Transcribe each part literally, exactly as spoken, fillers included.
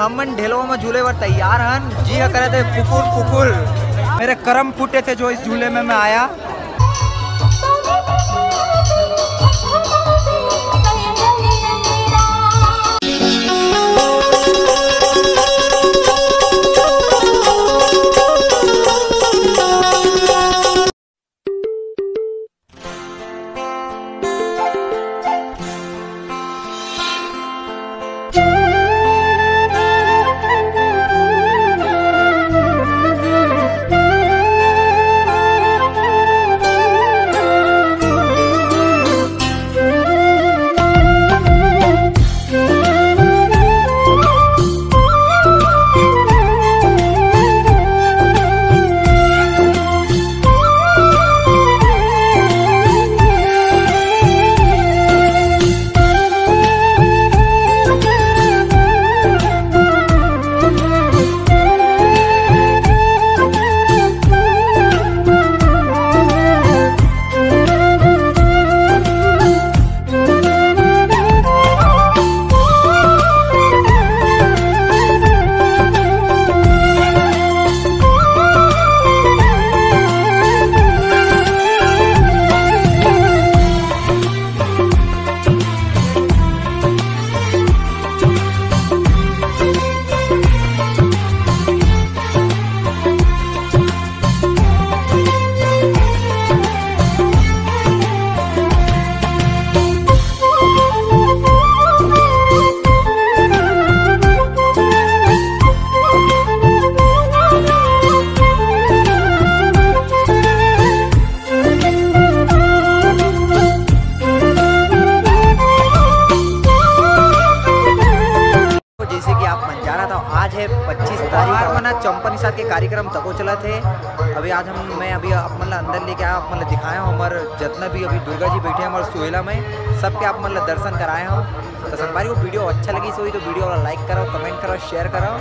हमन ढेलवा में झूले बर तैयार हन। जी ह करे थे कुकुर कुकुर। मेरे करम फूटे थे जो इस झूले में मैं आया। जैसे कि आप मन जानत हव, आज है पच्चीस तारीख, और मना चंपा निषाद के कार्यक्रम तको चलत हे। अभी आज हम, मैं अभी आप मन ला अंदर लेके आया, आप मन ला दिखाया हूँ। हमार जितना भी अभी दुर्गा जी बैठे हैं हमारे सोहेला में, सबके आप मन ला दर्शन कराए हूँ। तो संगवारी हो, वीडियो अच्छा लगी होही तो वीडियो ला like करो, कमेंट करो, शेयर करो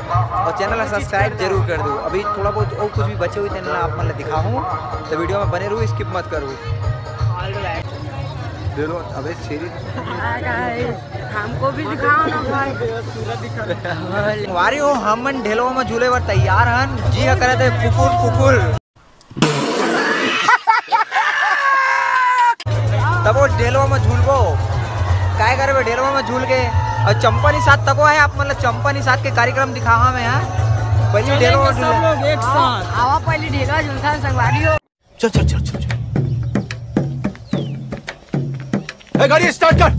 और चैनल ला सब्सक्राइब जरूर कर दो। अभी थोड़ा बहुत और कुछ भी बचे हुए चैनल आप मन ला दिखाहूँ, तो वीडियो में बने रहो, स्किप मत करो। दे दो, अबे शेरी। हाय गाइस, हमको भी दिखाओ ना भाई। संगवारी हो, हमन ढेलवा में झूले बर तैयार हन। जी ह करे थे कुकुर कुकुर। तब वो ढेलवा में झूलबो, काय करबे ढेलवा में झूल के। और चंपा निषाद तको है, आप मन ला चंपा निषाद के कार्यक्रम दिखावा मैं, हाँ। पहले चलेंगे ढेलवा में सब झूले। लोग एक साथ। आवा पहले ढेलवा झूलथन संगवारी हो। चल, चल, चल, चल, चल। ए, गाड़ी स्टार्ट कर।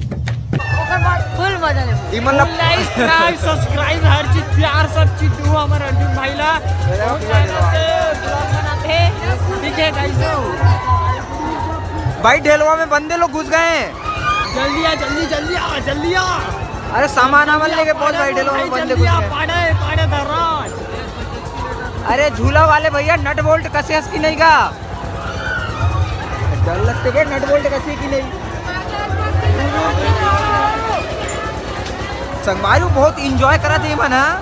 ओकर बाद फुल मजा लेबो। ई मतलब लाइक, सब्सक्राइब, सब्सक्राइब, हर चीज, प्यार, सब चीज दो हमारे अर्जुन भाई ला। मेरा बहुत पूरा मेहनत से ब्लॉग बनाते हैं। ठीक है, गाइस। भाई, ढेलवा में बंदे लोग घुस गए हैं। जल्दी आ, जल्दी, जल्दी आ, जल्दी आ। अरे, सामान वामान लेके पहुंच भाई, ढेलवा में बंदे घुस गए। पाड़े, पाड़े दराज। अरे, झूला वाले भैया, नट बोल्ट कसे हस कि नहीं का? डर लगथे के नट बोल्ट कसे कि नहीं? संगवारी हो, बहुत एंजॉय करत हे मन, हाँ।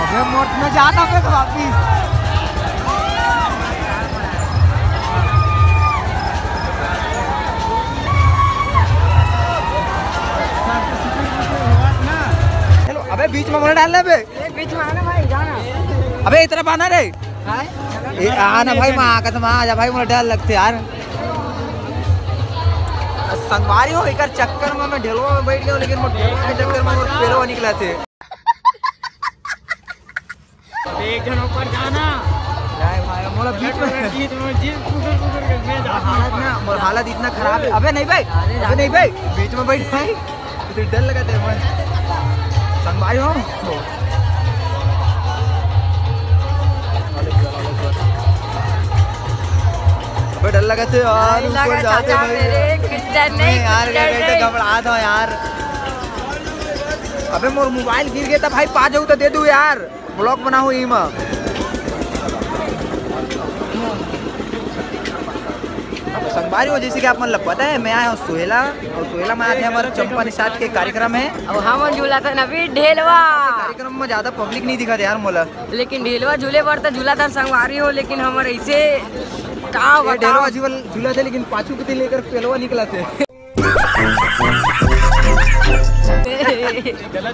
अबे मोट में जाता हूँ वापिस। चलो, अबे बीच में मत डाल ले बे। अरे बीच में आना भाई, जाना। अबे इतना पाना रे। हाँ? ए, आ ना भाई, मैं आकत में आ जा भाई, मुझे डर लगथे यार। संगवारी हो, एकर चक्कर में मैं ढेलवा में बैठ गया, लेकिन वो ढेलवा के चक्कर में वो पेलवा निकला थे। एक जन ऊपर जाना। नहीं भाई, मोला बीच में। जीत में जीत, कुकुर कुकुर के मैं जाता हूँ। हालत ना, मोर हालत इतना खराब है। अबे नहीं भाई, अबे नहीं भाई, बीच में बैठ भाई। तुझे डर लगा तेरे में। संगवारी हो। अबे डर लगा थे यार, नहीं ऊपर लगा जाते चाचा भाई। मेरे, कुछ डर नहीं, नहीं यार, कुछ डर गए थे, नहीं। घबरा था यार। अबे मोर मोबाइल गिर गया था भाई, पा जाऊ तो दे दू यार, ब्लॉग बना हो इमा। अब संगवारी हो, जैसे कि आप मन ला पता है, मैं आया हूँ सोहेला, और सोहेला में आज हमारा चंपा निषाद के कार्यक्रम है। अब हमन झूला था नवी ढेलवा। कार्यक्रम में ज्यादा पब्लिक नहीं दिखा थे यार मोला। लेकिन ढेलवा झूले बर तो झूला था संगवारी हो, लेकिन हमारे इसे का ये बताओ। ढेलवा झूल-, झूला थे, लेकिन पाछू के लेकर पेलवा निकला थे। गलत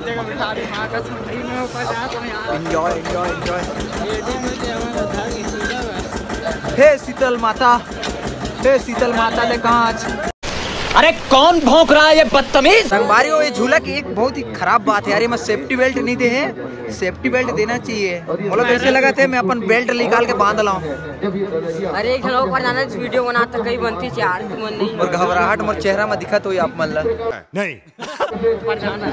जगह बिठा दी, माँ कसम, भाई, मैं ऊपर जाता हूँ यार। Enjoy, enjoy, enjoy. हे शीतल माता, हे शीतल माता ले कांच। अरे, कौन भौंक रहा है ये बदतमीज? संगवारी हो, ये झूला की एक बहुत ही खराब बात है यार, ये मैं सेफ्टी बेल्ट नहीं दे हैं, सेफ्टी बेल्ट देना चाहिए। बोलो, कैसे लगा थे, मैं अपन बेल्ट निकाल के बांध लाऊं। अरे, एक झन ऊपर जाना, वीडियो बनाता कहीं बनती चार, मन नहीं। और घबराहट मोर चेहरा में दिखत होई आप मन ला। नहीं। ऊपर जाना।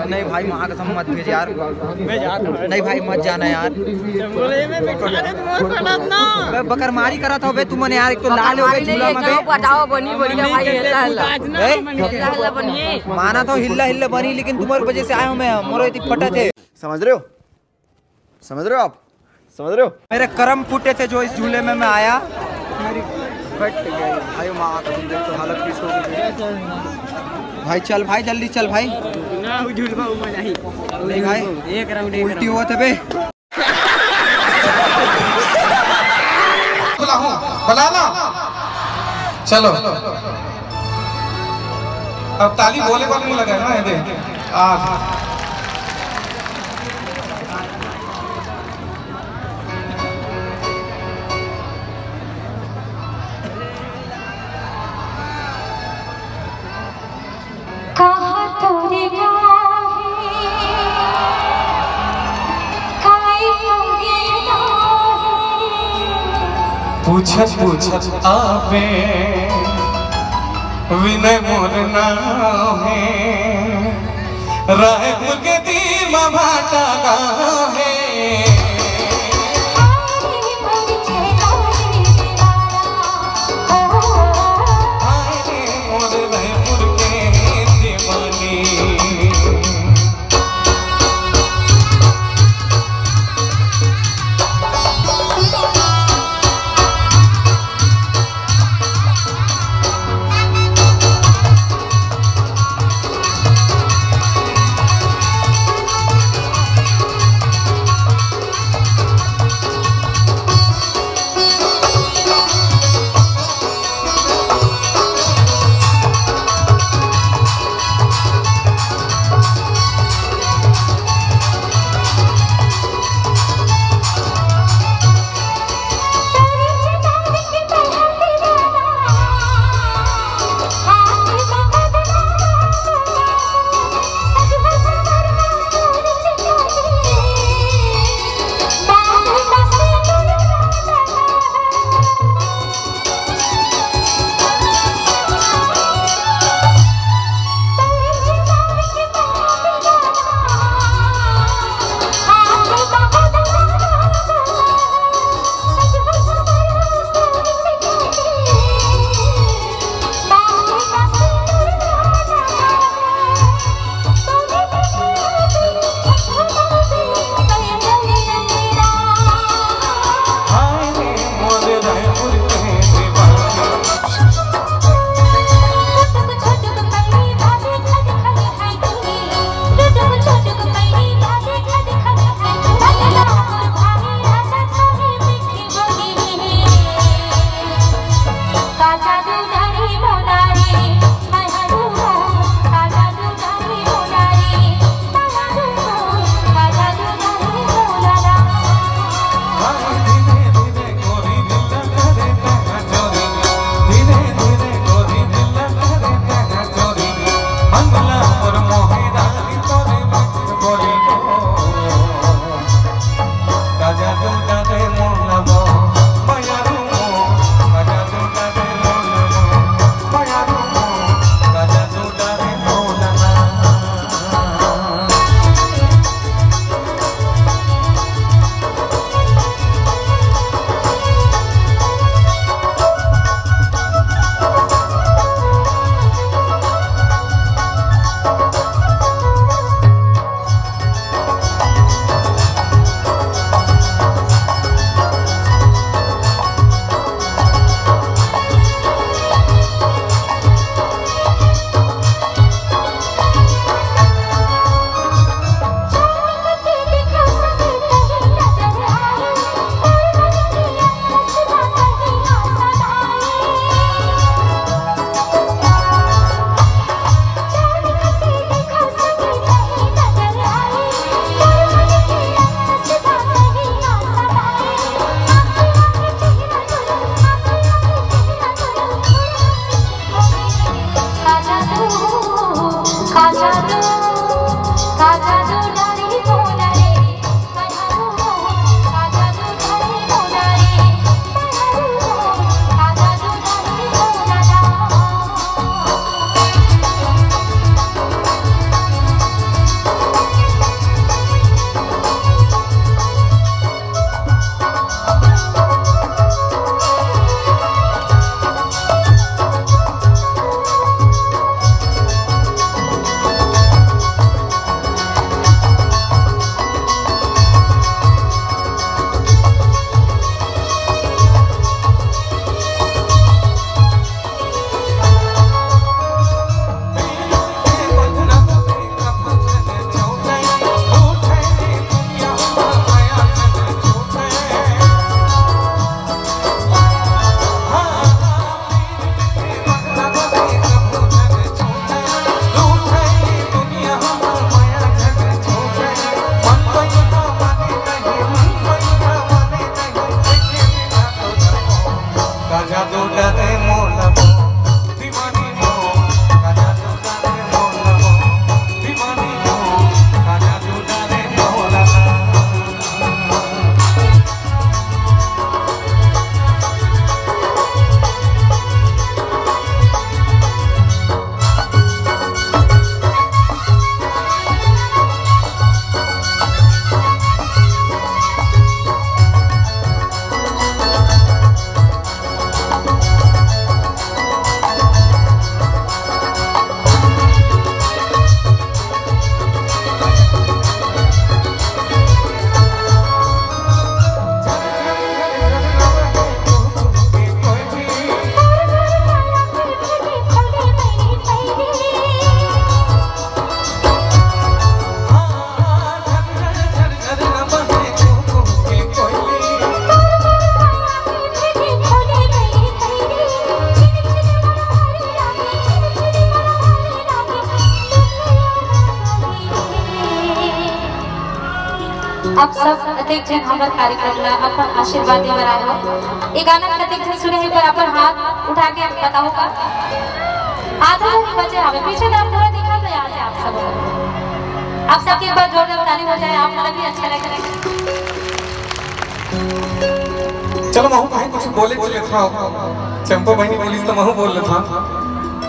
नहीं भाई, वहाँ कसम मत भेज यार। मैं जाता हूँ। नहीं भाई, मत जाना यार। बोले, मैं बैठा, अरे, मोर पड़ा ना। बे, बकरमारी करा था बे तुमन यार, एक तो लाल हो गए झूला में बे। बताओ, बनी बढ़िया भाई, हिल्ला हिल्ला। आज ना, ए? मन हिल्ला हिल्ला बनिए। माना था हिल्ला हिल्ला बनी, लेकिन तुम्हारी वजह से आया हूँ मैं, मोरो इतनी फटा थे। समझ रहे हो? समझ रहे हो आप? समझ रहे हो? मेरे करम फूटे थे जो इस झूले में मैं आया। मेरी फट गई। भाई, माँ कसम, देख तो हालत किस हो गई। भाई चल भाई, जल्दी चल भाई। ना, वो झूलवा, वो नहीं। नहीं भाई, एक राउंड, एक उल्टी राउंड। हुआ था बे। बुलाऊं? बुला ला। चलो। अब ताली बोले पर नहीं लगा ना, ये दे। आ। कहाँ तोरे गाँव हे? काई तोरे गाँव हे? पूछत पूछत आबे, विनय मोर नाम हे। रायपुर के दीमा भाटा गाँव हे। आप सब अतेक झन हमर कार्यक्रम ला अपन आशीर्वाद दे बर आए हो। ये गाना ला अतेक झन सुने हे, पर अपन हाथ उठा के बताओ का? आधा झन बचे हवे, पीछे तो आप पूरा दिखा दो यहाँ से आप सब। आप सबके एक बार जोरदार ताली हो जाए, आप मन भी अच्छा लगे। चलो महू भाई कुछ बोले चले था, चंपा बहनी बोली तो महू बोल लेता।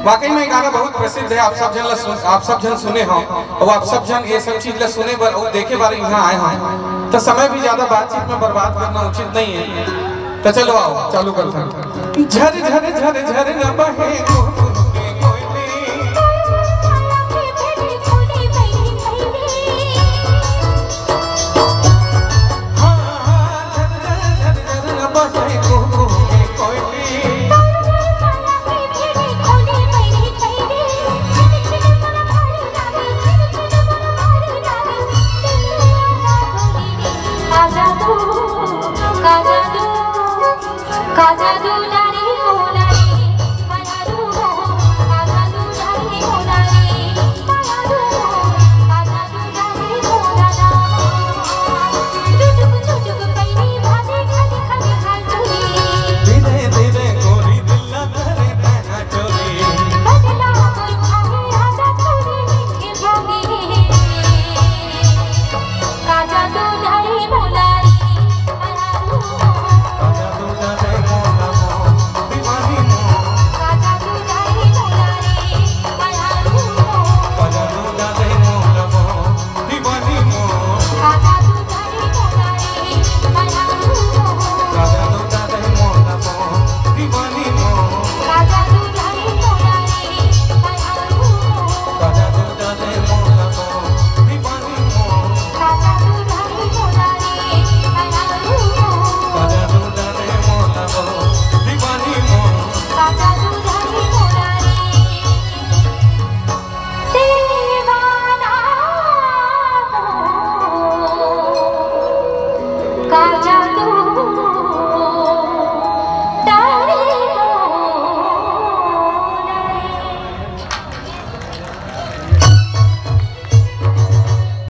वाकई में ये गाना बहुत प्रसिद्ध है, आप सब झन ला सुन, आप सब झन सुने हो और आप सब झन ये सब चीज ला सुने बर और देखे बर यहाँ आए हो, तो समय भी ज्यादा बातचीत में बर्बाद करना उचित नहीं है। तो चलो आओ चालू करते हैं। झर झर झर झर न बहे